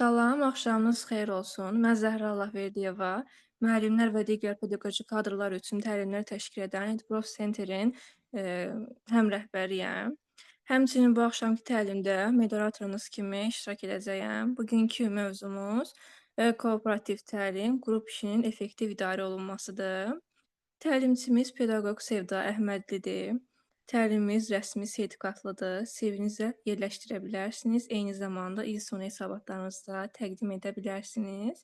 Salam, axşamınız xeyir olsun. Mən Zəhra Allahverdiyeva, müəllimlər və digər pedaqoji kadrlar üçün təlimlər təşkil edən Edprof Center-in həm rəhbəriyəm. Həmçinin bu axşamki təlimdə moderatorunuz kimi iştirak edəcəyəm. Bugünkü mövzumuz kooperativ təlim, qrup işinin effektiv idarə olunmasıdır. Təlimçimiz pedaqoq Sevda Əhmədlidir. Təlimimiz rəsmi sertifikatlıdır. CV-nizə yerləşdirə bilərsiniz. Eyni zamanda il sonu hesabatlarınızda təqdim edə bilərsiniz.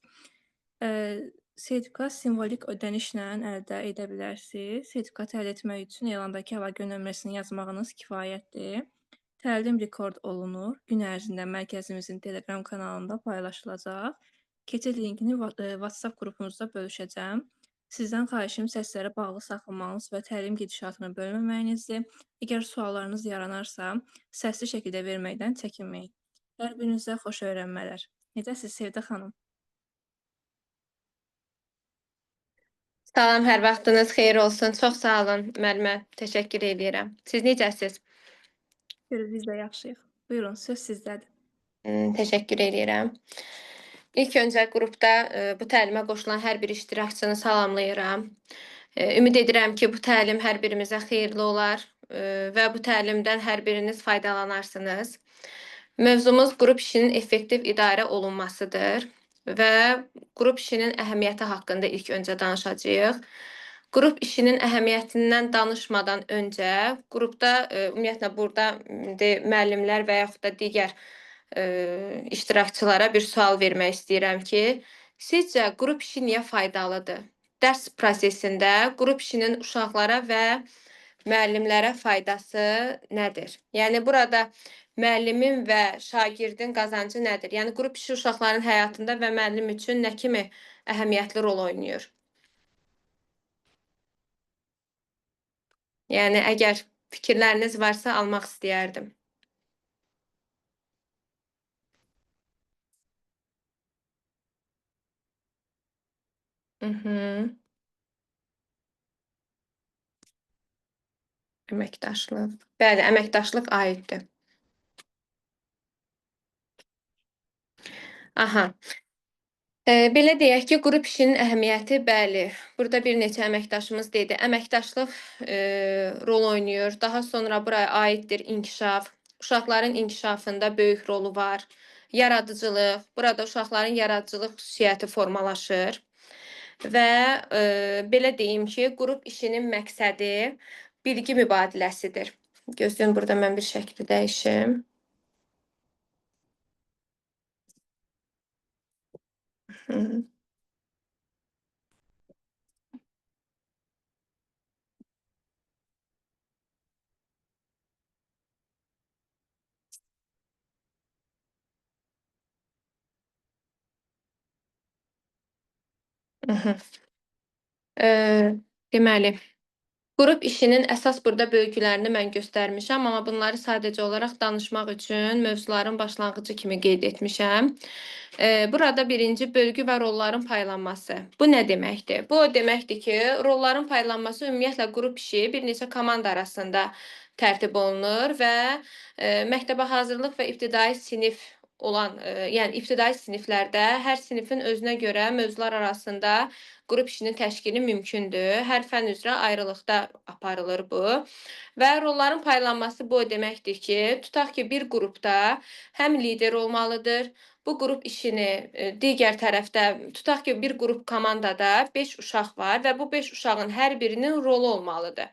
Sertifikat simvolik ödənişlə əldə edə bilərsiniz. Sertifikatı əldə etmək üçün elandakı əlaqə nömrəsini yazmağınız kifayətdir. Təlim rekord olunur. Gün ərzində mərkəzimizin Telegram kanalında paylaşılacaq. Keçid linkini WhatsApp qrupumuzda bölüşəcəm. Sizdən xahişim səslərə bağlı saxlamağınız və təlim gedişatını bölməməyinizdir. Əgər suallarınız yaranarsa, səsli şəkildə verməkdən çəkinməyin. Hər birinizə xoş öyrənmələr. Necəsiz Sevda xanım? Salam, hər vaxtınız xeyir olsun. Çox sağ olun, müəllimə. Təşəkkür edirəm. Siz necəsiz? Şükür, biz də yaxşıyıq. Buyurun, söz sizdədir. Təşəkkür edirəm. İlk öncə qrupda bu təlimə qoşulan hər bir iştirakçını salamlayıram. Ümid edirəm ki, bu təlim hər birimizə xeyirli olar və bu təlimdən hər biriniz faydalanarsınız. Mövzumuz qrup işinin effektiv idarə olunmasıdır və qrup işinin əhəmiyyəti haqqında ilk öncə danışacağıq. Qrup işinin əhəmiyyətindən danışmadan öncə qrupda, ümumiyyətlə burada indi müəllimlər və yaxud da digər iştirakçılara bir sual vermək istəyirəm ki, sizcə qrup işi niyə faydalıdır? Dərs prosesində qrup işinin uşaqlara və müəllimlərə faydası nədir? Yəni burada müəllimin və şagirdin qazancı nədir? Yəni qrup işi uşaqların həyatında və müəllim üçün nə kimi əhəmiyyətli rol oynayır? Yəni əgər fikirləriniz varsa almaq istəyərdim. Əməkdaşlıq. Bəli, əməkdaşlıq aiddir. Aha. Belə deyək ki, qrup işinin əhəmiyyəti, bəli, burada bir neçə əməkdaşımız dedi. Əməkdaşlıq rol oynayır. Daha sonra buraya aiddir inkişaf. Uşaqların inkişafında böyük rolu var. Yaradıcılıq. Burada uşaqların yaradıcılıq xüsusiyyəti formalaşır. Və belə deyim ki, qrup işinin məqsədi bilgi mübadiləsidir. Gözləyin, burada mən bir şəkli dəyişim. Hı. Hı. Deməli, qrup işinin əsas burada bölgülərini mən göstərmişəm, amma bunları sadəcə olaraq danışmaq üçün mövzuların başlanğıcı kimi qeyd etmişəm. Burada birinci bölgü və rolların paylanması. Bu nə deməkdir? Bu o deməkdir ki, rolların paylanması ümumiyyətlə qrup işi bir neçə komanda arasında tərtib olunur və məktəbə hazırlıq və ibtidai sinif olan, yəni ibtidai siniflərdə hər sinifin özünə görə mövzular arasında qrup işinin təşkili mümkündür. Hər fənn üzrə ayrılıqda aparılır bu. Və rolların paylanması bu o deməkdir ki, tutaq ki, bir qrupda həm lider olmalıdır, bu qrup işini digər tərəfdə, tutaq ki, bir qrup komandada 5 uşaq var və bu 5 uşağın hər birinin rolu olmalıdır.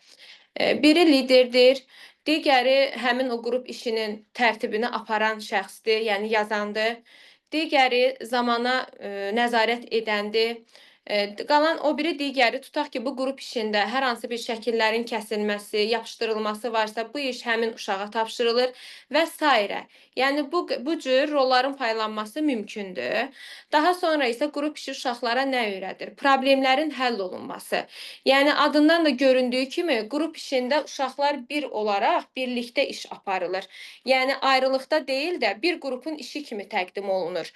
Biri liderdir, digəri həmin o qrup işinin tərtibini aparan şəxsdir, yəni yazandır. Digəri zamana nəzarət edəndir. Qalan o biri digəri tutaq ki, bu qrup işində hər hansı bir şəkillərin kəsilməsi, yapışdırılması varsa, bu iş həmin uşağa tapşırılır və sairə. Yəni bu cür rolların paylanması mümkündür. Daha sonra isə qrup işi uşaqlara nə öyrədir? Problemlərin həll olunması. Yəni adından da göründüyü kimi qrup işində uşaqlar bir olaraq birlikdə iş aparılır. Yəni ayrılıqda deyil də bir qrupun işi kimi təqdim olunur.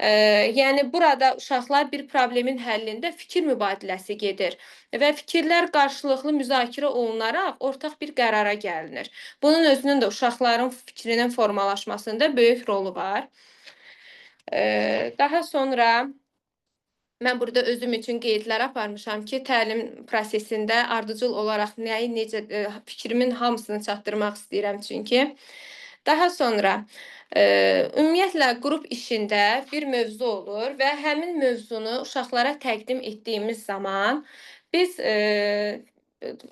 Yəni burada uşaqlar bir problemin həllində fikir mübadiləsi gedir və fikirlər qarşılıqlı müzakirə olunaraq ortaq bir qərara gəlinir. Bunun özünün də uşaqların fikrinin formalaşmasında böyük rolu var. Daha sonra mən burada özüm üçün qeydlər aparmışam ki, təlim prosesində ardıcıl olaraq nəyi necə fikrimin hamısını çatdırmaq istəyirəm çünki. Daha sonra ümumiyyətlə qrup işində bir mövzu olur və həmin mövzunu uşaqlara təqdim etdiyimiz zaman biz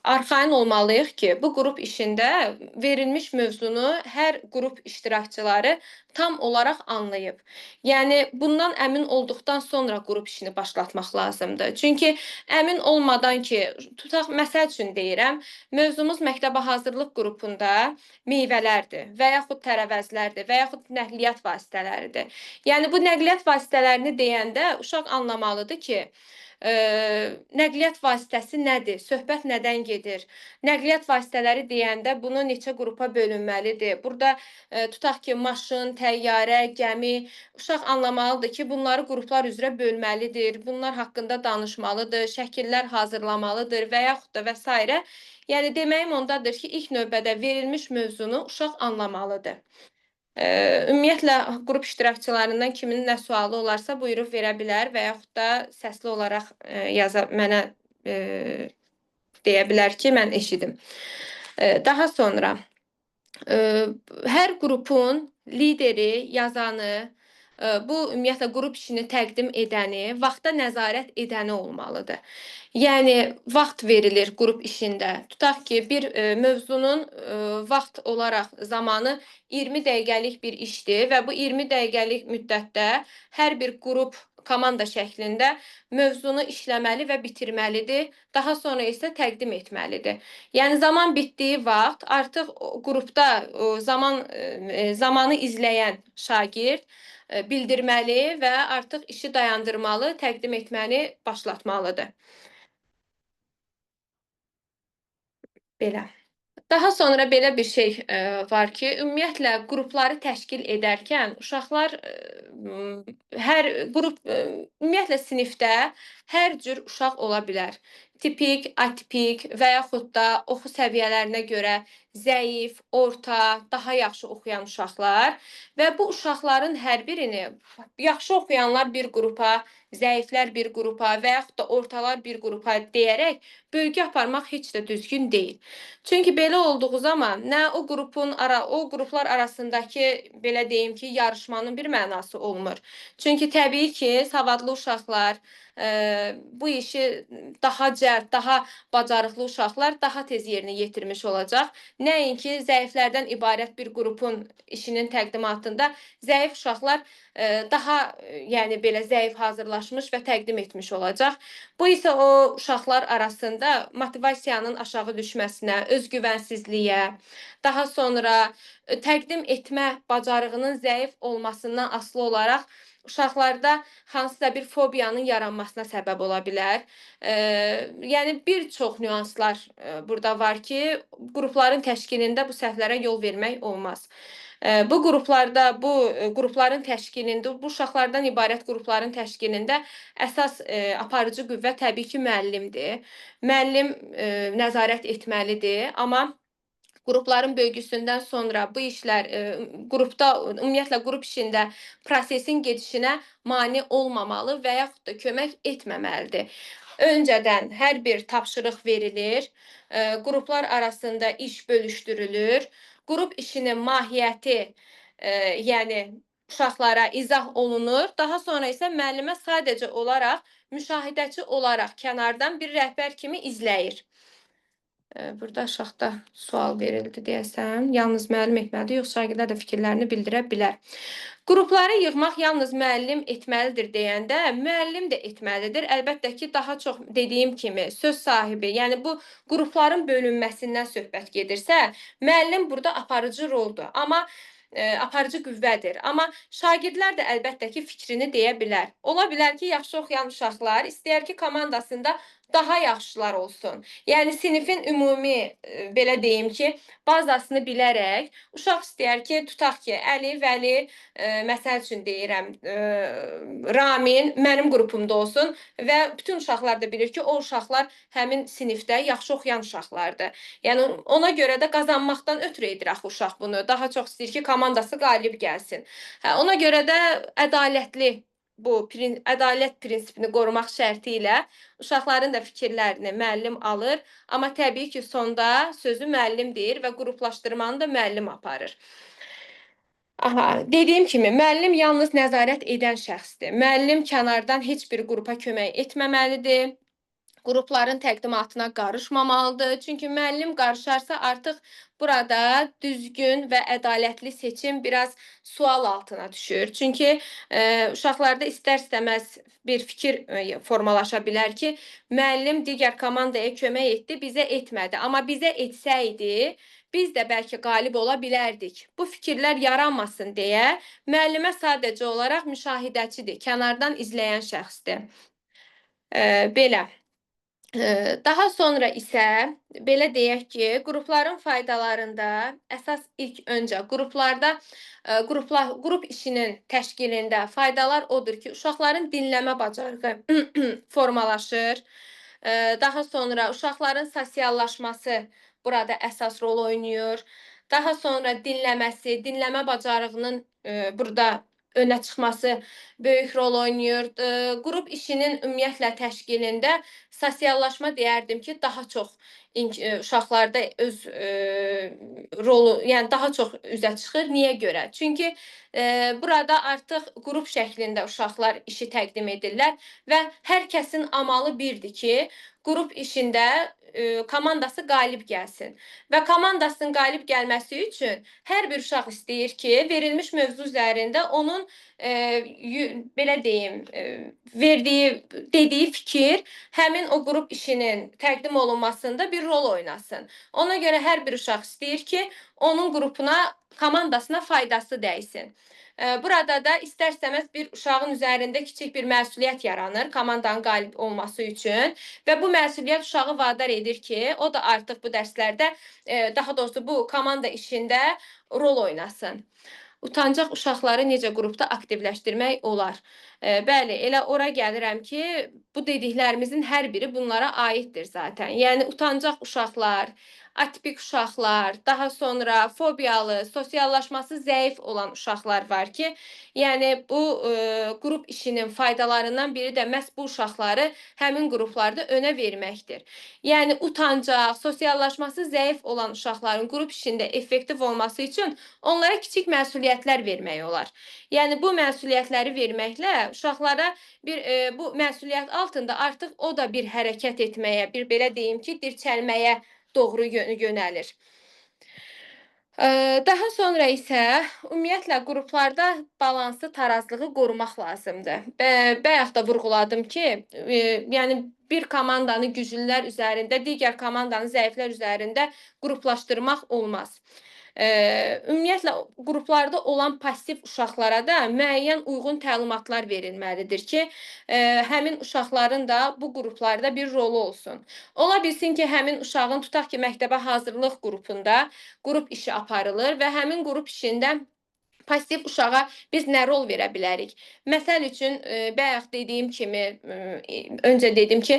arxayın olmalıyıq ki, bu qrup işində verilmiş mövzunu hər qrup iştirakçıları tam olaraq anlayıb. Yəni bundan əmin olduqdan sonra qrup işini başlatmaq lazımdır. Çünki əmin olmadan ki, tutaq məsəl üçün deyirəm, mövzumuz məktəbə hazırlıq qrupunda meyvələrdir və yaxud tərəvəzlərdir və yaxud nəqliyyat vasitələridir. Yəni bu nəqliyyat vasitələrini deyəndə uşaq anlamalıdır ki, nəqliyyat vasitəsi nədir? Söhbət nədən gedir? Nəqliyyat vasitələri deyəndə bunu neçə qrupa bölünməlidir? Burada tutaq ki, maşın, təyyarə, gəmi, uşaq anlamalıdır ki, bunları qruplar üzrə bölməlidir, bunlar haqqında danışmalıdır, şəkillər hazırlamalıdır və yaxud da və s. Yəni deməyim ondadır ki, ilk növbədə verilmiş mövzunu uşaq anlamalıdır. Ümumiyyətlə qrup iştirakçılarından kimin nə sualı olarsa buyurub verə bilər və yaxud da səsli olaraq yaza mənə deyə bilər ki, mən eşidim. Daha sonra hər qrupun lideri, yazanı, bu ümumiyyətlə qrup işini təqdim edəni, vaxta nəzarət edəni olmalıdır. Yəni vaxt verilir qrup işində. Tutaq ki, bir mövzunun vaxt olaraq zamanı 20 dəqiqəlik bir işdir və bu 20 dəqiqəlik müddətdə hər bir qrup komanda şəklində mövzunu işləməli və bitirməlidir. Daha sonra isə təqdim etməlidir. Yəni zaman bitdiyi vaxt artıq qrupda zaman zamanı izləyən şagird bildirməli və artıq işi dayandırmalı, təqdim etməni başlatmalıdır. Belə. Daha sonra belə bir şey var ki, ümumiyyətlə qrupları təşkil edərkən uşaqlar hər qrup ümumiyyətlə sinifdə hər cür uşaq ola bilər. Tipik, atipik və yaxud da oxu səviyyələrinə görə zəif, orta, daha yaxşı oxuyan uşaqlar və bu uşaqların hər birini yaxşı oxuyanlar bir qrupa, zəiflər bir qrupa və yaxud da ortalar bir qrupa deyərək bölgü aparmaq heç də düzgün deyil. Çünki belə olduğu zaman nə o qrupun o qruplar arasındakı belə deyim ki, yarışmanın bir mənası olmur. Çünki təbii ki, savadlı uşaqlar bu işi daha cəld, daha bacarıqlı uşaqlar daha tez yerinə yetirmiş olacaq. Nəinki zəiflərdən ibarət bir qrupun işinin təqdimatında zəif uşaqlar daha yəni belə zəif hazırlaşmış və təqdim etmiş olacaq. Bu isə o uşaqlar arasında motivasiyanın aşağı düşməsinə, özgüvənsizliyə, daha sonra təqdim etmə bacarığının zəif olmasından asılı olaraq uşaqlarda hansısa bir fobiyanın yaranmasına səbəb ola bilər. Yəni bir çox nüanslar burada var ki, qrupların təşkilində bu səhvlərə yol vermək olmaz. Bu qruplarda, bu qrupların təşkilində, bu uşaqlardan ibarət qrupların təşkilində əsas aparıcı qüvvə təbii ki, müəllimdir. Müəllim nəzarət etməlidir, amma qrupların bölgüsündən sonra bu işlər qrupda, ümumiyyətlə qrup işində prosesin gedişinə mane olmamalı və yaxud da kömək etməməlidir. Öncədən hər bir tapşırıq verilir, qruplar arasında iş bölüşdürülür. Qrup işinin mahiyyəti, yəni uşaqlara izah olunur. Daha sonra isə müəllimə sadəcə olaraq müşahidəçi olaraq kənardan bir rəhbər kimi izləyir. Burada aşağıda sual verildi deyəsən. Yalnız müəllim etməlidir, yoxsa şagirdlər də fikirlərini bildirə bilər. Qrupları yığmaq yalnız müəllim etməlidir deyəndə, müəllim də etməlidir. Əlbəttə ki, daha çox dediyim kimi söz sahibi, yəni bu qrupların bölünməsindən söhbət gedirsə, müəllim burada aparıcı roldur. Amma aparıcı qüvvədir. Amma şagirdlər də əlbəttə ki, fikrini deyə bilər. Ola bilər ki, yaxşı oxuyan uşaqlar istəyər ki, komandasında daha yaxşılar olsun. Yəni sinifin ümumi belə deyim ki, bazasını bilərək uşaq istəyər ki, tutaq ki, Əli, Vəli, məsəl üçün deyirəm, Ramin mənim qrupumda olsun və bütün uşaqlar da bilir ki, o uşaqlar həmin sinifdə yaxşı oxuyan uşaqlardır. Yəni ona görə də qazanmaqdan ötürü edir axı uşaq bunu. Daha çox istəyir ki, komandası qalib gəlsin. Hə, ona görə də ədalətli bu ədalət prinsipini qorumaq şərti ilə uşaqların da fikirlərini müəllim alır, amma təbii ki, sonda sözü müəllim deyir və qruplaşdırmanı da müəllim aparır. Aha, dediyim kimi, müəllim yalnız nəzarət edən şəxsdir. Müəllim kənardan heç bir qrupa kömək etməməlidir. Qrupların təqdimatına qarışmamalıdır. Çünki müəllim qarışarsa artıq burada düzgün və ədalətli seçim biraz sual altına düşür. Çünki uşaqlarda istər-istəməz bir fikir formalaşa bilər ki, müəllim digər komandaya kömək etdi, bizə etmədi. Amma bizə etsəydi, biz də bəlkə qalib ola bilərdik. Bu fikirlər yaranmasın deyə müəllimə sadəcə olaraq müşahidəçidir, kənardan izləyən şəxsdir. Belə. Daha sonra isə belə deyək ki, qrupların faydalarında əsas ilk öncə qruplarda qrup işinin təşkilində faydalar odur ki, uşaqların dinləmə bacarığı formalaşır. Daha sonra uşaqların sosiallaşması burada əsas rol oynayır. Daha sonra dinləməsi, dinləmə bacarığının burada önə çıxması böyük rol oynayır. Qrup işinin ümumiyyətlə təşkilində sosiallaşma deyərdim ki, daha çox uşaqlarda öz rolu, yəni daha çox üzə çıxır. Niyə görə? Çünki burada artıq qrup şəklində uşaqlar işi təqdim edirlər və hər kəsin amalı birdir ki, qrup işində komandası qalib gəlsin. Və komandasının qalib gəlməsi üçün hər bir uşaq istəyir ki, verilmiş mövzu üzərində onun belə deyim, verdiyi, dediyi fikir həmin o qrup işinin təqdim olunmasında bir rol oynasın. Ona görə hər bir uşaq istəyir ki, onun qrupuna, komandasına faydası dəysin. Burada da istər-istəməz bir uşağın üzərində kiçik bir məsuliyyət yaranır komandanın qalib olması üçün və bu məsuliyyət uşağı vadar edir ki, o da artıq bu dərslərdə, daha doğrusu bu komanda işində rol oynasın. Utancaq uşaqları necə qrupda aktivləşdirmək olar? Bəli, elə ora gəlirəm ki, bu dediklərimizin hər biri bunlara aiddir zaten. Yəni utancaq uşaqlar, atipik uşaqlar, daha sonra fobiyalı, sosiallaşması zəif olan uşaqlar var ki, yəni bu qrup işinin faydalarından biri də məhz bu uşaqları həmin qruplarda önə verməkdir. Yəni utancaq, sosiallaşması zəif olan uşaqların qrup işində effektiv olması üçün onlara kiçik məsuliyyətlər vermək olar. Yəni bu məsuliyyətləri verməklə uşaqlara bir bu məsuliyyət altında artıq o da bir hərəkət etməyə, bir belə deyim ki, dirçəlməyə doğru yönəlir. Daha sonra isə ümumiyyətlə qruplarda balansı, tarazlığı qorumaq lazımdır. Bayaq da vurğuladım ki, yəni bir komandanı güclülər üzərində, digər komandanı zəiflər üzərində qruplaşdırmaq olmaz. Ümumiyyətlə qruplarda olan pasiv uşaqlara da müəyyən uyğun təlimatlar verilməlidir ki, həmin uşaqların da bu qruplarda bir rolu olsun. Ola bilsin ki, həmin uşağın tutaq ki, məktəbə hazırlıq qrupunda qrup işi aparılır və həmin qrup işində pasiv uşağa biz nə rol verə bilərik? Məsəl üçün, bayaq dediyim kimi, öncə dedim ki,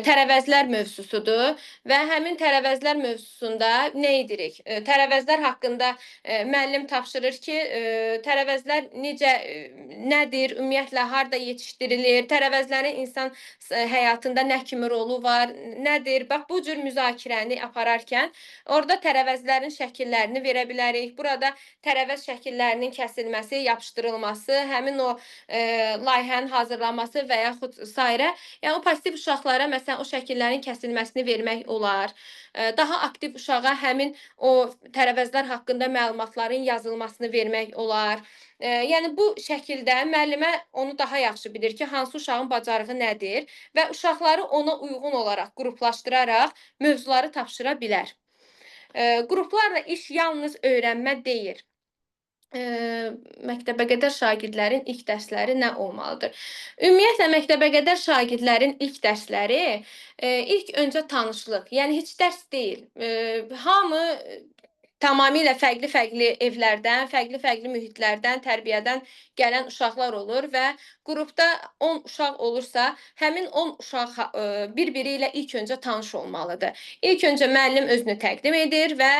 tərəvəzlər mövzusudur və həmin tərəvəzlər mövzusunda nə edirik? Tərəvəzlər haqqında müəllim tapşırır ki, tərəvəzlər necə, nədir, ümumiyyətlə harda yetişdirilir, tərəvəzlərin insan həyatında nə kimi rolu var, nədir? Bax, bu cür müzakirəni apararkən orada tərəvəzlərin şəkillərini verə bilərik. Burada tərəvəz şəkillərinin kəsilməsi, yapışdırılması, həmin o layihənin hazırlanması və yaxud sairə. Yəni o pasiv uşaqlara məsələn o şəkillərin kəsilməsini vermək olar. Daha aktiv uşağa həmin o tərəvəzlər haqqında məlumatların yazılmasını vermək olar. Yəni bu şəkildə müəllimə onu daha yaxşı bilir ki, hansı uşağın bacarığı nədir və uşaqları ona uyğun olaraq qruplaşdıraraq mövzuları tapşıra bilər. Qruplarla iş yalnız öyrənmə deyil. Məktəbəqədər şagirdlərin ilk dərsləri nə olmalıdır? Ümumiyyətlə məktəbəqədər şagirdlərin ilk dərsləri ilk öncə tanışlıq, yəni heç dərs deyil. Hamı tamamilə fərqli-fərqli evlərdən, fərqli-fərqli mühitlərdən, tərbiyədən gələn uşaqlar olur və qrupda 10 uşaq olursa, həmin 10 uşaq bir-biri ilə ilk öncə tanış olmalıdır. İlk öncə müəllim özünü təqdim edir və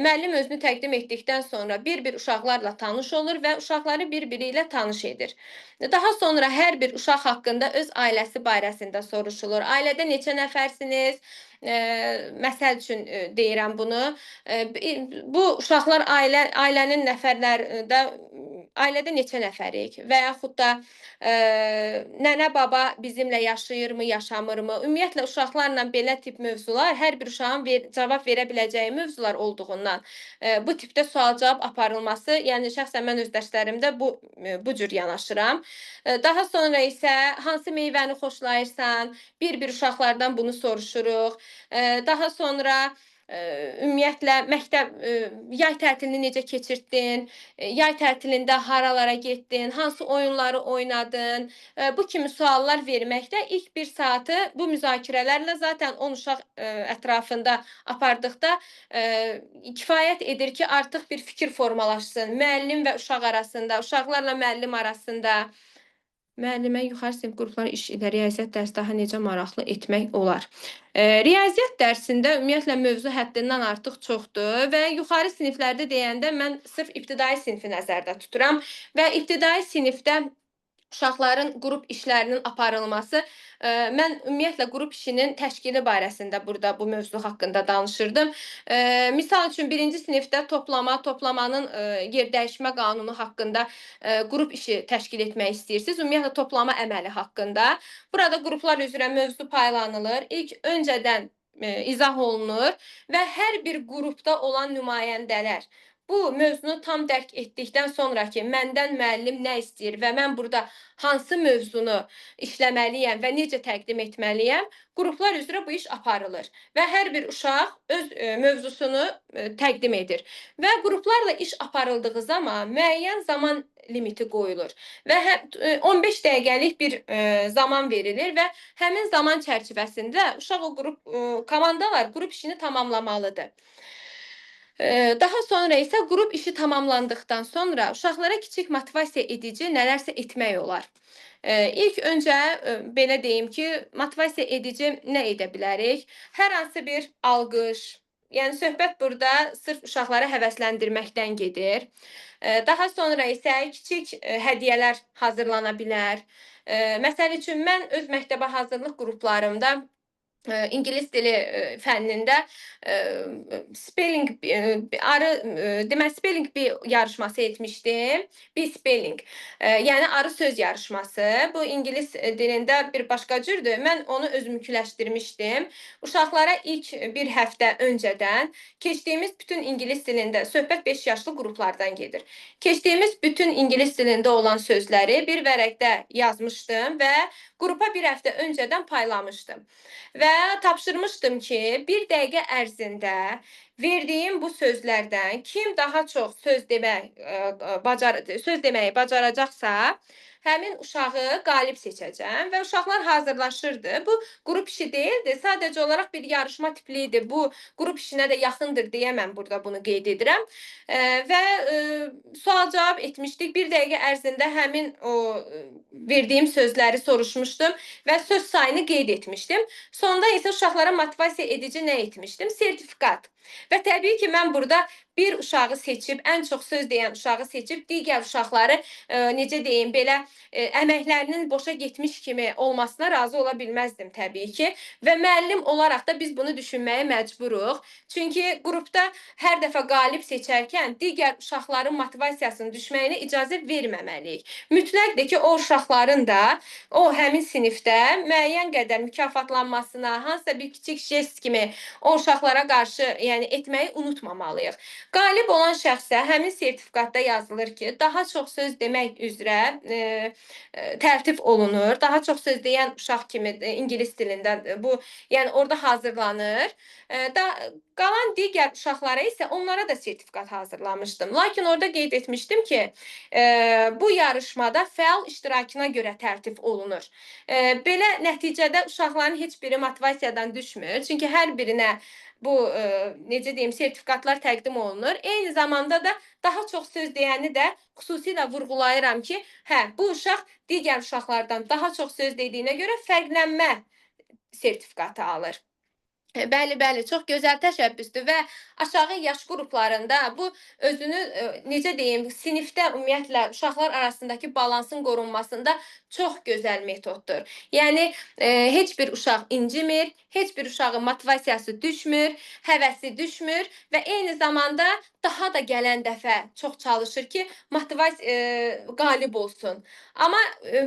müəllim özünü təqdim etdikdən sonra bir-bir uşaqlarla tanış olur və uşaqları bir-biri ilə tanış edir. Daha sonra hər bir uşaq haqqında öz ailəsi barəsində soruşulur. Ailədə neçə nəfərsiniz? Məsəl üçün deyirəm bunu. Bu uşaqlar ailənin nəfərlərdə ailədə neçə nəfərik və yaxud da nənə baba bizimlə yaşayırmı, yaşamırmı? Ümumiyyətlə uşaqlarla belə tip mövzular hər bir uşağın cavab verə biləcəyi mövzular olduğundan bu tipdə sual-cavab aparılması, yəni şəxsən mən öz dərslərimdə bu cür yanaşıram. Daha sonra isə hansı meyvəni xoşlayırsan? Bir-bir uşaqlardan bunu soruşuruq. Daha sonra ümumiyyətlə məktəb yay tətilini necə keçirdin? Yay tətilində haralara getdin? Hansı oyunları oynadın? Bu kimi suallar verməkdə ilk bir saatı bu müzakirələrlə zaten 10 uşaq ətrafında apardıqda kifayət edir ki, artıq bir fikir formalaşsın müəllim və uşaq arasında, uşaqlarla müəllim arasında. Müəllimə yuxarı sinif qrupları iş ilə riyaziyyat dərsi daha necə maraqlı etmək olar? Riyaziyyat dərsində ümumiyyətlə mövzu həddindən artıq çoxdur və yuxarı siniflərdə deyəndə mən sırf ibtidai sinfi nəzərdə tuturam və ibtidai sinifdə uşaqların qrup işlərinin aparılması, mən ümumiyyətlə qrup işinin təşkili barəsində burada bu mövzu haqqında danışırdım. Misal üçün birinci sinifdə toplamanın yer dəyişmə qanunu haqqında qrup işi təşkil etmək istəyirsiniz. Ümumiyyətlə toplama əməli haqqında. Burada qruplar üzrə mövzu paylanılır. İlk öncədən izah olunur və hər bir qrupda olan nümayəndələr bu mövzunu tam dərk etdikdən sonra ki, məndən müəllim nə istəyir və mən burada hansı mövzunu işləməliyəm və necə təqdim etməliyəm, qruplar üzrə bu iş aparılır və hər bir uşaq öz mövzusunu təqdim edir. Və qruplarla iş aparıldığı zaman müəyyən zaman limiti qoyulur və 15 dəqiqəlik bir zaman verilir və həmin zaman çərçivəsində uşaq o qrup komandalar qrup işini tamamlamalıdır. Daha sonra isə qrup işi tamamlandıqdan sonra uşaqlara kiçik motivasiya edici nələrsə etmək olar. İlk öncə belə deyim ki, motivasiya edici nə edə bilərik? Hər hansı bir alqış, yəni söhbət burada sırf uşaqları həvəsləndirməkdən gedir. Daha sonra isə kiçik hədiyyələr hazırlana bilər. Məsəl üçün mən öz məktəbə hazırlıq qruplarımda İngilis dili fənnində spelling arı deməli spelling bee yarışması etmişdim. Bee spelling. Yəni arı söz yarışması. Bu ingilis dilində bir başqa cürdür. Mən onu özümküləşdirmişdim. Uşaqlara ilk bir həftə öncədən keçdiyimiz bütün ingilis dilində söhbət 5 yaşlı qruplardan gedir. Keçdiyimiz bütün ingilis dilində olan sözləri bir vərəqdə yazmışdım və qrupa bir həftə öncədən paylamışdım. Və tapşırmışdım ki, bir dəqiqə ərzində verdiyim bu sözlərdən kim daha çox söz deməyi bacaracaqsa, həmin uşağı qalib seçəcəm və uşaqlar hazırlaşırdı. Bu qrup işi deyildi, sadəcə olaraq bir yarışma tipli idi. Bu qrup işinə də yaxındır deyə mən burada bunu qeyd edirəm. Və sual-cavab etmişdik. Bir dəqiqə ərzində həmin o verdiyim sözləri soruşmuşdum və söz sayını qeyd etmişdim. Sonda isə uşaqlara motivasiya edici nə etmişdim? Sertifikat. Və təbii ki, mən burada bir uşağı seçib, ən çox söz deyən uşağı seçib, digər uşaqları necə deyim, belə əməklərinin boşa getmiş kimi olmasına razı ola bilməzdim təbii ki. Və müəllim olaraq da biz bunu düşünməyə məcburuq. Çünki qrupda hər dəfə qalib seçərkən digər uşaqların motivasiyasının düşməyinə icazə verməməliyik. Mütləqdir ki, o uşaqların da o həmin sinifdə müəyyən qədər mükafatlanmasına, hansısa bir kiçik jest kimi o uşaqlara qarşı yəni etməyi unutmamalıyıq. Qalib olan şəxsə həmin sertifikatda yazılır ki, daha çox söz demək üzrə təltif olunur. Daha çox söz deyən uşaq kimi ingilis dilində bu, yəni orada hazırlanır. Qalan digər uşaqlara isə onlara da sertifikat hazırlamışdım. Lakin orada qeyd etmişdim ki, bu yarışmada fəal iştirakına görə təltif olunur. Belə nəticədə uşaqların heç biri motivasiyadan düşmür. Çünki hər birinə bu necə deyim, sertifikatlar təqdim olunur. Eyni zamanda da daha çox söz deyəni də xüsusilə vurğulayıram ki, hə, bu uşaq digər uşaqlardan daha çox söz dediyinə görə fərqlənmə sertifikatı alır. Bəli, bəli, çox gözəl təşəbbüsdür və aşağı yaş qruplarında bu özünü necə deyim, sinifdə ümumiyyətlə uşaqlar arasındakı balansın qorunmasında çox gözəl metoddur. Yəni heç bir uşaq incimir, heç bir uşağın motivasiyası düşmür, həvəsi düşmür və eyni zamanda daha da gələn dəfə çox çalışır ki, motivasiya qalib olsun. Amma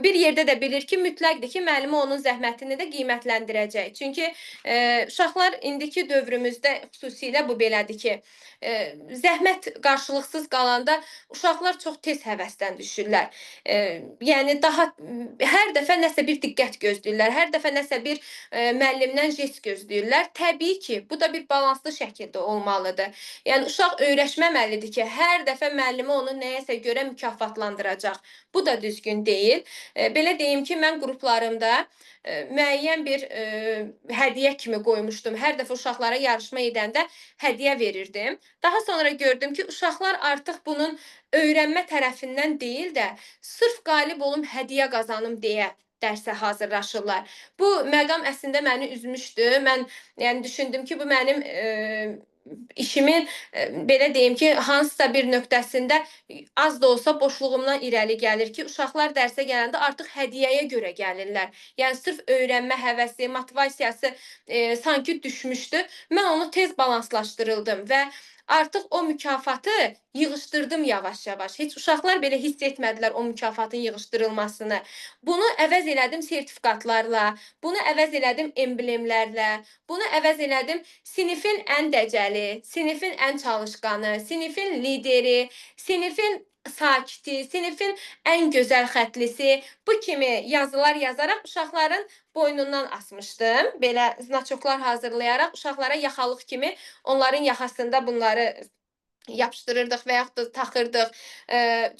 bir yerdə də bilir ki, mütləqdir ki, müəllimi onun zəhmətini də qiymətləndirəcək. Çünki uşaqlar indiki dövrümüzdə xüsusilə bu belədir ki, zəhmət qarşılıqsız qalanda uşaqlar çox tez həvəsdən düşürlər. Yəni daha hər dəfə nəsə bir diqqət gözləyirlər, hər dəfə nəsə bir müəllimdən jest gözləyirlər. Təbii ki, bu da bir balanslı şəkildə olmalıdır. Yəni uşaq öyrəşməməlidir ki, hər dəfə müəllimi onu nəyəsə görə mükafatlandıracaq. Bu da düzgün deyil. Belə deyim ki, mən qruplarımda müəyyən bir hədiyyə kimi qoymuşdum. Hər dəfə uşaqlara yarışma edəndə hədiyyə verirdim. Daha sonra gördüm ki, uşaqlar artıq bunun öyrənmə tərəfindən deyil də, sırf qalib olum, hədiyyə qazanım deyə dərsə hazırlaşırlar. Bu məqam əslində məni üzmüşdü. Mən yəni düşündüm ki, bu mənim işimin belə deyim ki, hansısa bir nöqtəsində az da olsa boşluğumdan irəli gəlir ki, uşaqlar dərsə gələndə artıq hədiyyəyə görə gəlirlər. Yəni sırf öyrənmə həvəsi, motivasiyası sanki düşmüşdü. Mən onu tez balanslaşdırıldım və artıq o mükafatı yığışdırdım yavaş-yavaş. Heç uşaqlar belə hiss etmədilər o mükafatın yığışdırılmasını. Bunu əvəz elədim sertifikatlarla, bunu əvəz elədim emblemlərlə, bunu əvəz elədim sinifin ən dəcəli, sinifin ən çalışqanı, sinifin lideri, sinifin sakiti, sinifin ən gözəl xətlisi, bu kimi yazılar yazaraq uşaqların boynundan asmışdım. Belə znaçoklar hazırlayaraq uşaqlara yaxalıq kimi onların yaxasında bunları yapışdırırdıq və yaxud da taxırdıq.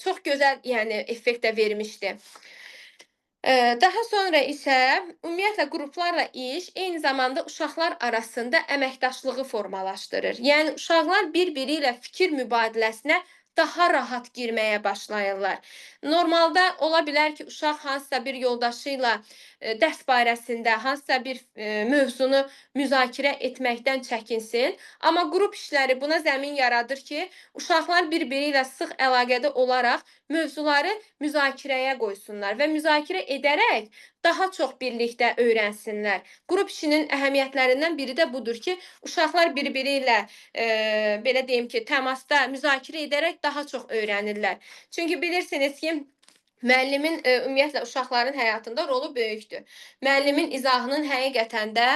Çox gözəl, yəni effekt də vermişdi. Daha sonra isə ümumiyyətlə qruplarla iş eyni zamanda uşaqlar arasında əməkdaşlığı formalaşdırır. Yəni uşaqlar bir-biri ilə fikir mübadiləsinə daha rahat girməyə başlayırlar. Normalda ola bilər ki, uşaq hansısa bir yoldaşı ilə dərs barəsində hansısa bir mövzunu müzakirə etməkdən çəkinsin. Amma qrup işləri buna zəmin yaradır ki, uşaqlar bir-biri ilə sıx əlaqədə olaraq mövzuları müzakirəyə qoysunlar və müzakirə edərək daha çox birlikdə öyrənsinlər. Qrup işinin əhəmiyyətlərindən biri də budur ki, uşaqlar bir-biri ilə belə deyim ki, təmasda müzakirə edərək daha çox öyrənirlər. Çünki bilirsiniz ki, müəllimin ümumiyyətlə uşaqların həyatında rolu böyükdür. Müəllimin izahının həqiqətən də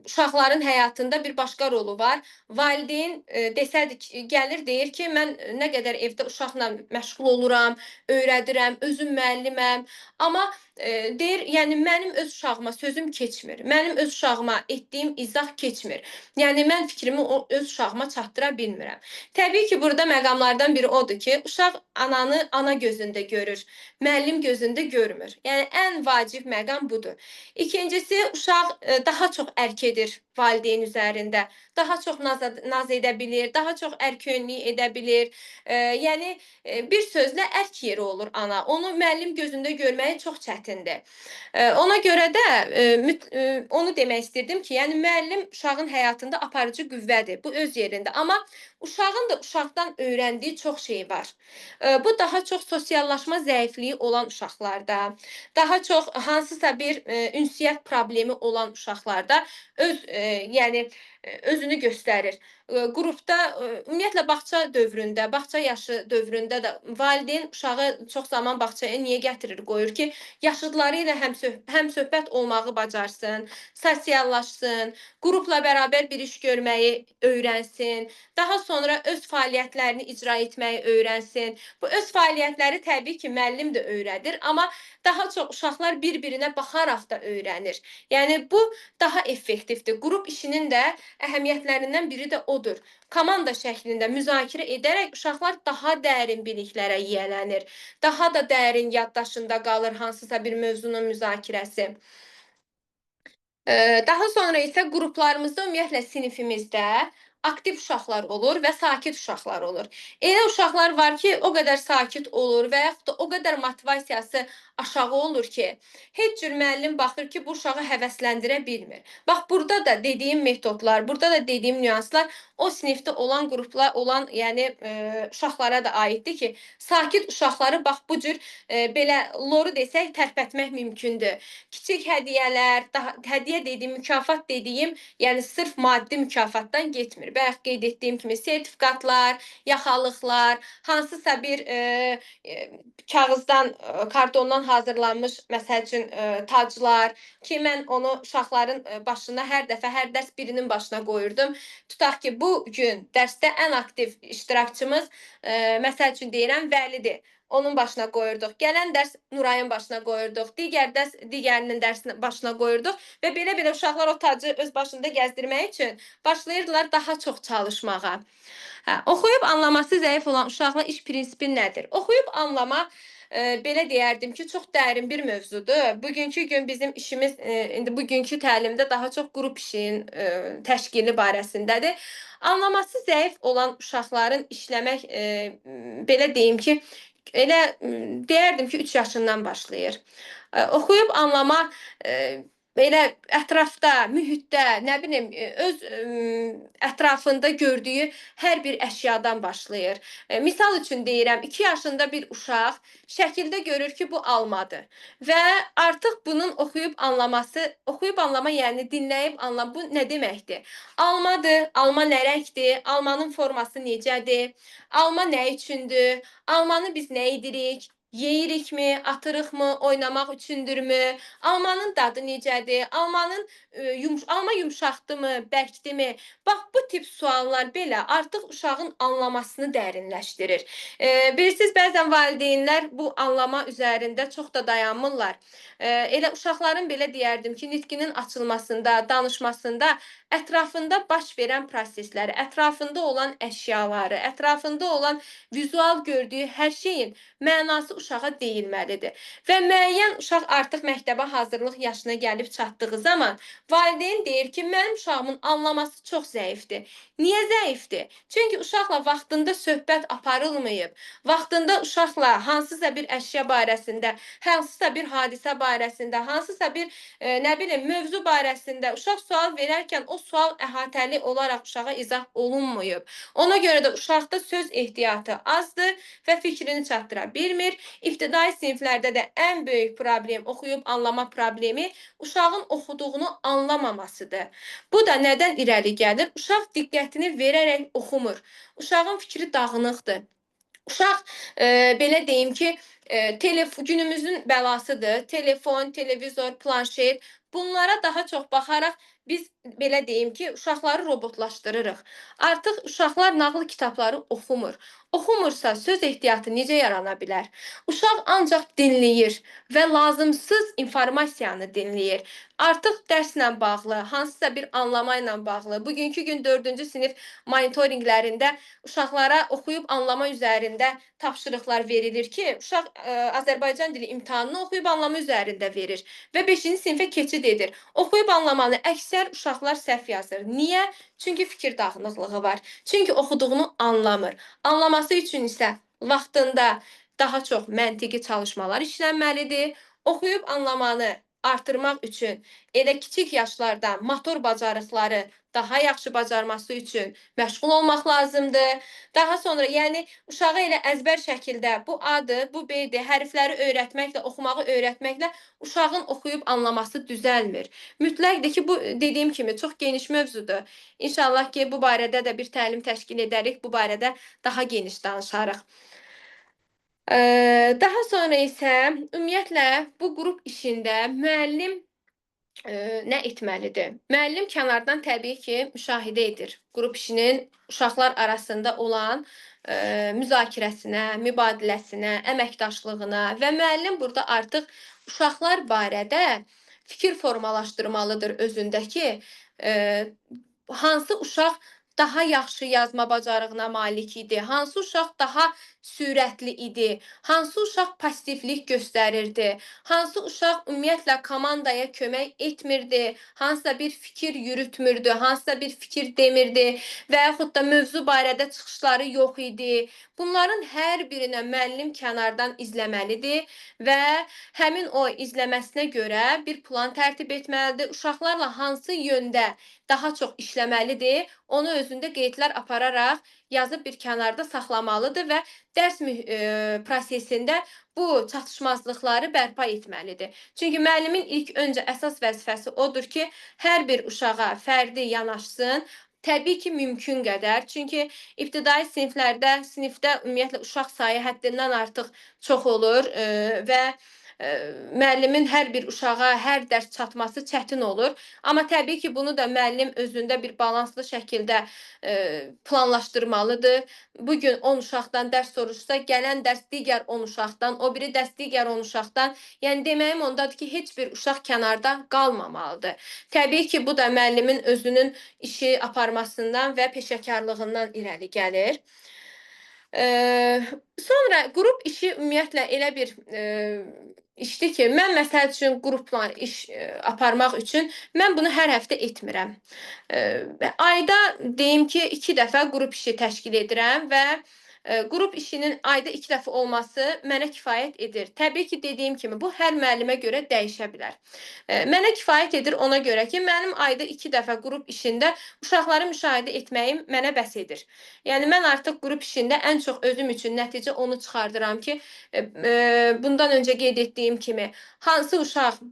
uşaqların həyatında bir başqa rolu var. Valideyn desədir, gəlir deyir ki, mən nə qədər evdə uşaqla məşğul oluram, öyrədirəm, özüm müəlliməm, amma deyir, yəni mənim öz uşağıma sözüm keçmir. Mənim öz uşağıma etdiyim izah keçmir. Yəni mən fikrimi öz uşağıma çatdıra bilmirəm. Təbii ki, burada məqamlardan biri odur ki, uşaq ananı ana gözündə görür, müəllim gözündə görmür. Yəni ən vacib məqam budur. İkincisi, uşaq daha çox ərk edir valideyn üzərində, daha çox naz edə bilir, daha çox ərköyünlük edə bilir. Yəni bir sözlə ərk yeri olur ana. Onu müəllim gözündə görməyi çox çətindir. Ona görə də onu demək istirdim ki, yəni müəllim uşağın həyatında aparıcı qüvvədir. Bu öz yerində. Amma uşağın da uşaqdan öyrəndiyi çox şey var. Bu daha çox sosiallaşma zəifliyi olan uşaqlarda, daha çox hansısa bir ünsiyyət problemi olan uşaqlarda öz yəni özünü göstərir. Qrupda ümumiyyətlə bağça dövründə, bağça yaşı dövründə də valideyn uşağı çox zaman bağçaya niyə gətirir, qoyur ki, yaşıdları ilə həmsöhbət olmağı bacarsın, sosiallaşsın, qrupla bərabər bir iş görməyi öyrənsin, daha sonra öz fəaliyyətlərini icra etməyi öyrənsin. Bu öz fəaliyyətləri təbii ki, müəllim də öyrədir, amma daha çox uşaqlar bir-birinə baxaraq da öyrənir. Yəni bu daha effektivdir. Qrup işinin də əhəmiyyətlərindən biri də odur. Komanda şəklində müzakirə edərək uşaqlar daha dərin biliklərə yiyələnir. Daha da dərin yaddaşında qalır hansısa bir mövzunun müzakirəsi. Daha sonra isə qruplarımızda, ümumiyyətlə sinifimizdə aktiv uşaqlar olur və sakit uşaqlar olur. Elə uşaqlar var ki, o qədər sakit olur və yaxud da o qədər motivasiyası aşağı olur ki, heç cür müəllim baxır ki, bu uşağı həvəsləndirə bilmir. Bax, burada da dediyim metodlar, burada da dediyim nüanslar o sinifdə olan qruplar olan, yəni uşaqlara da aiddir ki, sakit uşaqları bax bu cür belə loru desək tərpətmək mümkündür. Kiçik hədiyyələr, daha hədiyyə dediyim, mükafat dediyim, yəni sırf maddi mükafatdan getmir. Bayaq qeyd etdiyim kimi sertifikatlar, yaxalıqlar, hansısa bir kağızdan, kartondan hazırlanmış, məsəl üçün, taclar ki, mən onu uşaqların başına hər dəfə, hər dərs birinin başına qoyurdum. Tutaq ki, bu gün dərsdə ən aktiv iştirakçımız, məsəl üçün deyirəm, Vəlidir. Onun başına qoyurduq. Gələn dərs Nurayın başına qoyurduq. Digər dərs digərinin dərsinin başına qoyurduq və belə-belə uşaqlar o tacı öz başında gəzdirmək üçün başlayırdılar daha çox çalışmağa. Hə, oxuyub anlaması zəif olan uşaqla iş prinsipi nədir? Oxuyub anlama belə deyərdim ki, çox dərin bir mövzudur. Bugünkü gün bizim işimiz, indi bugünkü təlimdə daha çox qrup işinin təşkili barəsindədir. Anlaması zəif olan uşaqların işləmək, belə deyim ki, elə deyərdim ki, 3 yaşından başlayır. Oxuyub anlama belə ətrafda, mühitdə, nə bilim, öz ətrafında gördüyü hər bir əşyadan başlayır. Misal üçün deyirəm, 2 yaşında bir uşaq şəkildə görür ki, bu almadır və artıq bunun oxuyub anlaması, oxuyub anlama, yəni dinləyib anlama, bu nə deməkdir? Almadır, alma nə rəngdir, almanın forması necədir, alma nə üçündür, almanı biz nə edirik? Yeyirikmi, atırıqmı, oynamaq üçündürmü? Almanın dadı necədir? Almanın alma yumşaqdımı, bərkdimi? Bax bu tip suallar belə artıq uşağın anlamasını dərinləşdirir. Bilirsiniz, bəzən valideynlər bu anlama üzərində çox da dayanmırlar. Elə uşaqların belə deyərdim ki, nitqinin açılmasında, danışmasında ətrafında baş verən prosesləri, ətrafında olan əşyaları, ətrafında olan vizual gördüyü hər şeyin mənası uşağa deyilməlidir. Və müəyyən uşaq artıq məktəbə hazırlıq yaşına gəlib çatdığı zaman valideyn deyir ki, mənim uşağımın anlaması çox zəifdir. Niyə zəifdir? Çünki uşaqla vaxtında söhbət aparılmayıb. Vaxtında uşaqla hansısa bir əşya barəsində, hansısa bir hadisə barəsində, hansısa bir nə bilim mövzu barəsində uşaq sual verərkən o sual əhatəli olaraq uşağa izah olunmayıb. Ona görə də uşaqda söz ehtiyatı azdır və fikrini çatdıra bilmir. İbtidai siniflərdə də ən böyük problem, oxuyub anlama problemi uşağın oxuduğunu anlamamasıdır. Bu da nədən irəli gəlir? Uşaq diqqətini verərək oxumur. Uşağın fikri dağınıqdır. Uşaq belə deyim ki, günümüzün bəlasıdır. Telefon, televizor, planşet, bunlara daha çox baxaraq biz belə deyim ki, uşaqları robotlaşdırırıq. Artıq uşaqlar nağıl kitabları oxumur. Oxumursa söz ehtiyatı necə yarana bilər? Uşaq ancaq dinləyir və lazımsız informasiyanı dinləyir. Artıq dərslə bağlı, hansısa bir anlama ilə bağlı, bugünkü gün 4-cü sinif monitorinqlərində uşaqlara oxuyub anlama üzərində tapşırıqlar verilir ki, uşaq Azərbaycan dili imtahanını oxuyub anlama üzərində verir və 5-ci sinifə keçid edir. Oxuyub anlamanı əksər uşaqlar səhv yazır. Niyə? Çünki fikir dağınıqlığı var. Çünki oxuduğunu anlamır. Anlaması üçün isə vaxtında daha çox məntiqi çalışmalar işlənməlidir. Oxuyub anlamanı artırmaq üçün elə kiçik yaşlarda motor bacarıqları daha yaxşı bacarması üçün məşğul olmaq lazımdır. Daha sonra, yəni uşağa elə əzbər şəkildə bu A-dır, bu B-dir, hərfləri öyrətməklə, oxumağı öyrətməklə uşağın oxuyub anlaması düzəlmir. Mütləqdir ki, bu dediyim kimi çox geniş mövzudur. İnşallah ki, bu barədə də bir təlim təşkil edərik, bu barədə daha geniş danışarıq. Daha sonra isə ümumiyyətlə bu qrup işində müəllim nə etməlidir? Müəllim kənardan təbii ki, müşahidə edir. Qrup işinin uşaqlar arasında olan müzakirəsinə, mübadiləsinə, əməkdaşlığına və müəllim burada artıq uşaqlar barədə fikir formalaşdırmalıdır özündə ki, hansı uşaq daha yaxşı yazma bacarığına malik idi, hansı uşaq daha sürətli idi, hansı uşaq passivlik göstərirdi, hansı uşaq ümumiyyətlə komandaya kömək etmirdi, hansısa bir fikir yürütmürdü, hansısa bir fikir demirdi və yaxud da mövzu barədə çıxışları yox idi. Bunların hər birinə müəllim kənardan izləməlidir və həmin o izləməsinə görə bir plan tərtib etməlidir. Uşaqlarla hansı yöndə daha çox işləməlidir, onu özündə qeydlər apararaq yazıb bir kənarda saxlamalıdır və dərs prosesində bu çatışmazlıqları bərpa etməlidir. Çünki müəllimin ilk öncə əsas vəzifəsi odur ki, hər bir uşağa fərdi yanaşsın. Təbii ki, mümkün qədər. Çünki ibtidai siniflərdə, sinifdə ümumiyyətlə uşaq sayı həddindən artıq çox olur və müəllimin hər bir uşağa hər dərs çatması çətin olur. Amma təbii ki, bunu da müəllim özündə bir balanslı şəkildə planlaşdırmalıdır. Bugün 10 uşaqdan dərs soruşsa, gələn dərs digər 10 uşaqdan, o biri dərs digər 10 uşaqdan. Yəni deməyim ondadır ki, heç bir uşaq kənarda qalmamalıdır. Təbii ki, bu da müəllimin özünün işi aparmasından və peşəkarlığından irəli gəlir. Sonra qrup işi ümumiyyətlə elə bir işdir ki, mən məsəl üçün qrupla iş aparmaq üçün mən bunu hər həftə etmirəm. Ayda deyim ki, 2 dəfə qrup işi təşkil edirəm və qrup işinin ayda 2 dəfə olması mənə kifayət edir. Təbii ki, dediyim kimi bu hər müəllimə görə dəyişə bilər. Mənə kifayət edir ona görə ki, mənim ayda 2 dəfə qrup işində uşaqları müşahidə etməyim mənə bəs edir. Yəni mən artıq qrup işində ən çox özüm üçün nəticə onu çıxardıram ki, bundan öncə qeyd etdiyim kimi hansı uşaq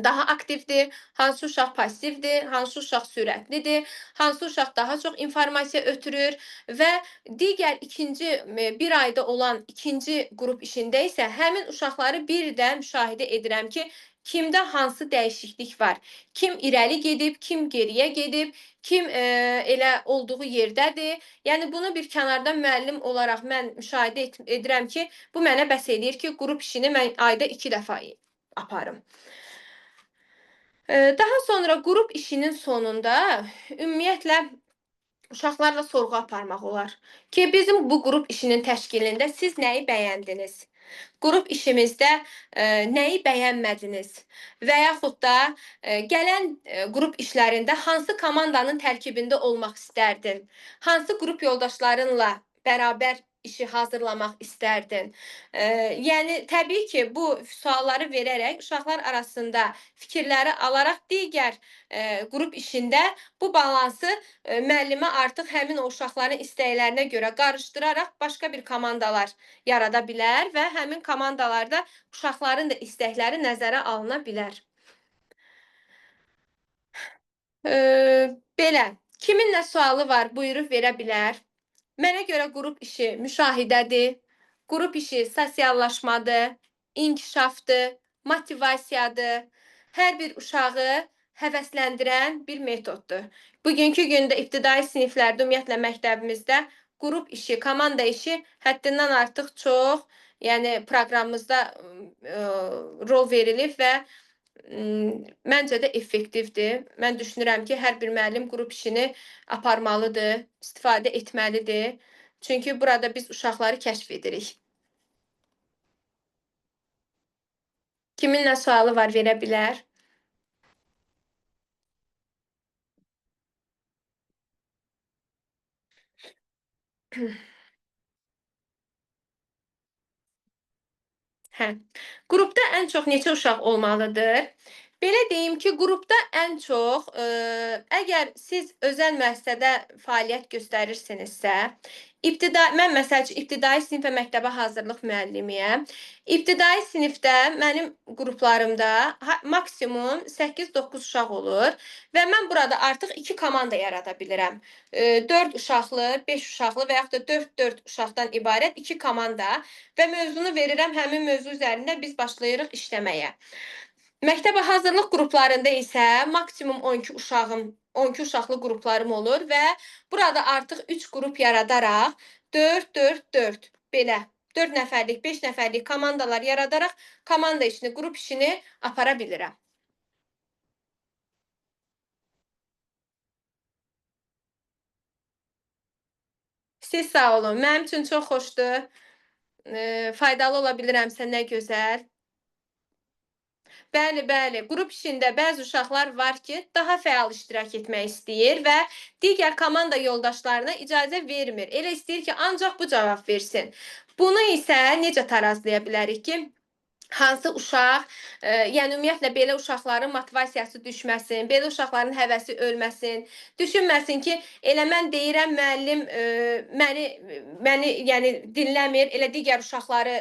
daha aktivdir, hansı uşaq passivdir, hansı uşaq sürətlidir, hansı uşaq daha çox informasiya ötürür və digər ikinci bir ayda olan ikinci qrup işində isə həmin uşaqları bir də müşahidə edirəm ki, kimdə hansı dəyişiklik var, kim irəli gedib, kim geriyə gedib, kim elə olduğu yerdədir. Yəni bunu bir kənardan müəllim olaraq mən müşahidə edirəm ki, bu mənə bəs eləyir ki, qrup işini mən ayda 2 dəfə aparım. Daha sonra qrup işinin sonunda ümumiyyətlə uşaqlarla sorğu aparmaq olar ki, bizim bu qrup işinin təşkilində siz nəyi bəyəndiniz? Qrup işimizdə nəyi bəyənmədiniz? Və yaxud da gələn qrup işlərində hansı komandanın tərkibində olmaq istərdin? Hansı qrup yoldaşlarınla bərabər işi hazırlamaq istərdin? Yəni təbii ki, bu sualları verərək uşaqlar arasında fikirləri alaraq digər qrup işində bu balansı müəllimə artıq həmin o uşaqların istəklərinə görə qarışdıraraq başqa bir komandalar yarada bilər və həmin komandalarda uşaqların da istəkləri nəzərə alına bilər. Belə, kimin nə sualı var, buyurub verə bilər. Mənə görə qrup işi müşahidədir, qrup işi sosiallaşmadır, inkişafdır, motivasiyadır. Hər bir uşağı həvəsləndirən bir metoddur. Bugünkü gündə ibtidai siniflərdə, ümumiyyətlə məktəbimizdə qrup işi, komanda işi həddindən artıq çox, yəni proqramımızda rol verilib və məncə də effektivdir. Mən düşünürəm ki, hər bir müəllim qrup işini aparmalıdır, istifadə etməlidir. Çünki burada biz uşaqları kəşf edirik. Kimin nə sualı var, verə bilər. Hə. Qrupda ən çox neçə uşaq olmalıdır? Belə deyim ki, qrupda ən çox, əgər siz özəl müəssisədə fəaliyyət göstərirsinizsə, mən məsəl üçün ibtidai sinif və məktəbə hazırlıq müəllimiyəm. İbtidai sinifdə mənim qruplarımda maksimum 8-9 uşaq olur və mən burada artıq 2 komanda yarada bilirəm. 4 uşaqlı, 5 uşaqlı və yaxud da 4-4 uşaqdan ibarət 2 komanda və mövzunu verirəm, həmin mövzu üzərində biz başlayırıq işləməyə. Məktəbə hazırlıq qruplarında isə maksimum 12 uşağım, 12 uşaqlı qruplarım olur və burada artıq 3 qrup yaradaraq 4 4 4 belə 4 nəfərlik, 5 nəfərlik komandalar yaradaraq komanda işini, qrup işini apara bilirəm. Siz sağ olun. Mənim üçün çox xoşdur. Faydalı ola bilirəmsə nə gözəl. Bəli, bəli. Qrup işində bəzi uşaqlar var ki, daha fəal iştirak etmək istəyir və digər komanda yoldaşlarına icazə vermir. Elə istəyir ki, ancaq bu cavab versin. Bunu isə necə tarazlaya bilərik ki, hansı uşaq, yəni ümumiyyətlə belə uşaqların motivasiyası düşməsin, belə uşaqların həvəsi ölməsin, düşünməsin ki, elə mən deyirəm, müəllim məni yəni dinləmir, elə digər uşaqları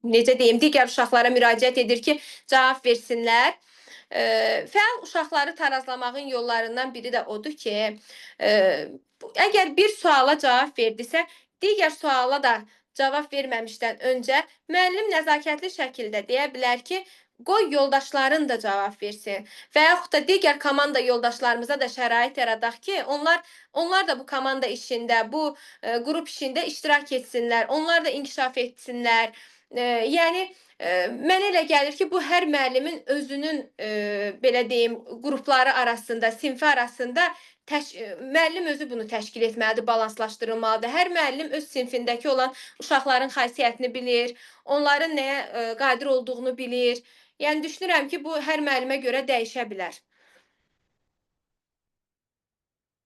necə deyim, digər uşaqlara müraciət edir ki, cavab versinlər. Fəal uşaqları tarazlamağın yollarından biri də odur ki, əgər bir suala cavab verdisə, digər suala da cavab verməmişdən öncə müəllim nəzakətli şəkildə deyə bilər ki, qoy yoldaşların da cavab versin və yaxud da digər komanda yoldaşlarımıza da şərait yaradaq ki, onlar da bu komanda işində, bu qrup işində iştirak etsinlər, onlar da inkişaf etsinlər. Yəni mənə elə gəlir ki, bu hər müəllimin özünün belə deyim, qrupları arasında, sinfi arasında müəllim özü bunu təşkil etməlidir, balanslaşdırılmalıdır. Hər müəllim öz sinfindəki olan uşaqların xasiyyətini bilir, onların nəyə qadir olduğunu bilir. Yəni düşünürəm ki, bu hər müəllimə görə dəyişə bilər.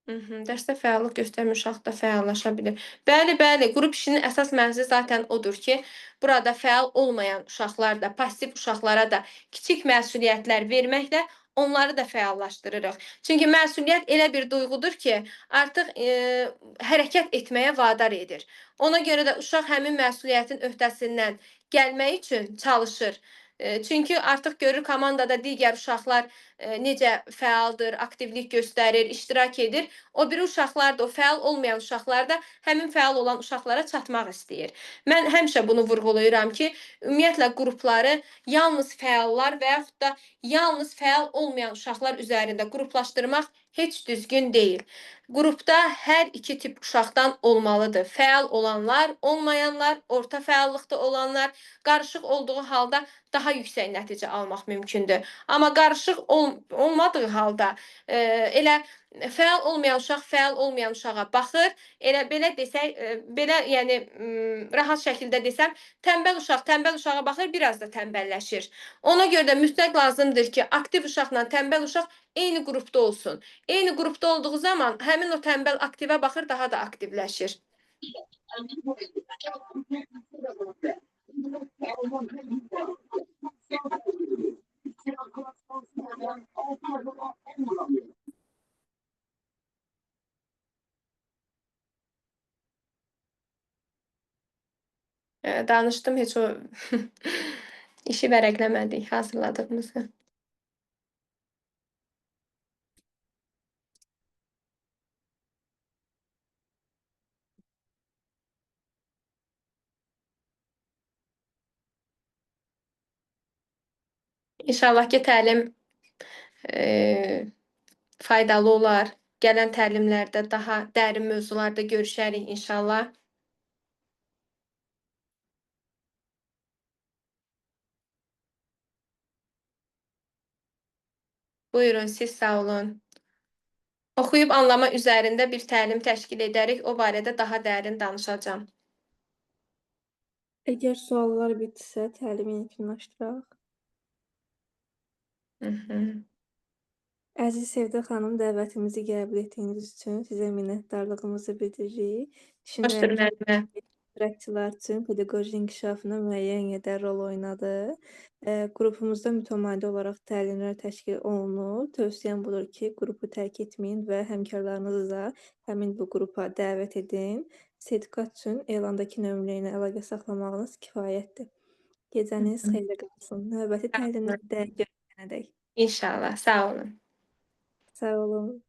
Dərsdə fəallıq göstərmir, uşaq da fəallaşa bilir. Bəli, bəli, qrup işinin əsas mənzili zaten odur ki, burada fəal olmayan uşaqlar da, pasiv uşaqlara da kiçik məsuliyyətlər verməklə onları da fəallaşdırırıq. Çünki məsuliyyət elə bir duyğudur ki, artıq hərəkət etməyə vadar edir. Ona görə də uşaq həmin məsuliyyətin öhdəsindən gəlmək üçün çalışır. Çünki artıq görür komandada digər uşaqlar necə fəaldır, aktivlik göstərir, iştirak edir. O biri uşaqlar da, o fəal olmayan uşaqlar da həmin fəal olan uşaqlara çatmaq istəyir. Mən həmişə bunu vurğulayıram ki, ümumiyyətlə qrupları yalnız fəallar və yaxud da yalnız fəal olmayan uşaqlar üzərində qruplaşdırmaq heç düzgün deyil. Qrupda hər iki tip uşaqdan olmalıdır. Fəal olanlar, olmayanlar, orta fəallıqda olanlar, qarışıq olduğu halda daha yüksək nəticə almaq mümkündür. Amma qarışıq olmadığı halda elə fəal olmayan uşaq fəal olmayan uşağa baxır. Elə belə desək, belə yəni rahat şəkildə desəm, tənbəl uşaq tənbəl uşağa baxır, biraz da tənbəlləşir. Ona görə də mütləq lazımdır ki, aktiv uşaqla tənbəl uşaq eyni qrupda olsun. Eyni qrupda olduğu zaman həmin o tənbəl aktivə baxır, daha da aktivləşir. Danışdım, heç o işi vərəqləmədik, hazırladığımızı. İnşallah ki, təlim faydalı olar. Gələn təlimlərdə daha dərin mövzularda görüşərik inşallah. Buyurun, siz sağ olun. Oxuyub anlama üzərində bir təlim təşkil edərik. O barədə daha dərin danışacağam. Əgər suallar bitsə, təlimi yekunlaşdıraq. Hı -hı. Əziz Sevda xanım, dəvətimizi qəbul etdiyiniz üçün sizə minnətdarlığımızı bildiririk. Xoşdur Düşünürəm ki, müəllimə. İştirakçılar üçün pedaqoji inkişafına müəyyən qədər rol oynadı. Qrupumuzda mütəmadi olaraq təlimlər təşkil olunur. Tövsiyəm budur ki, qrupu tərk etməyin və həmkarlarınızı da həmin bu qrupa dəvət edin. Sertifikat üçün elandakı nömrə ilə əlaqə saxlamağınız kifayətdir. Gecəniz xeyrə qalsın. Növbəti təlimlərdə görüşənədək. İnşallah. Sağ olun. Sağ olun.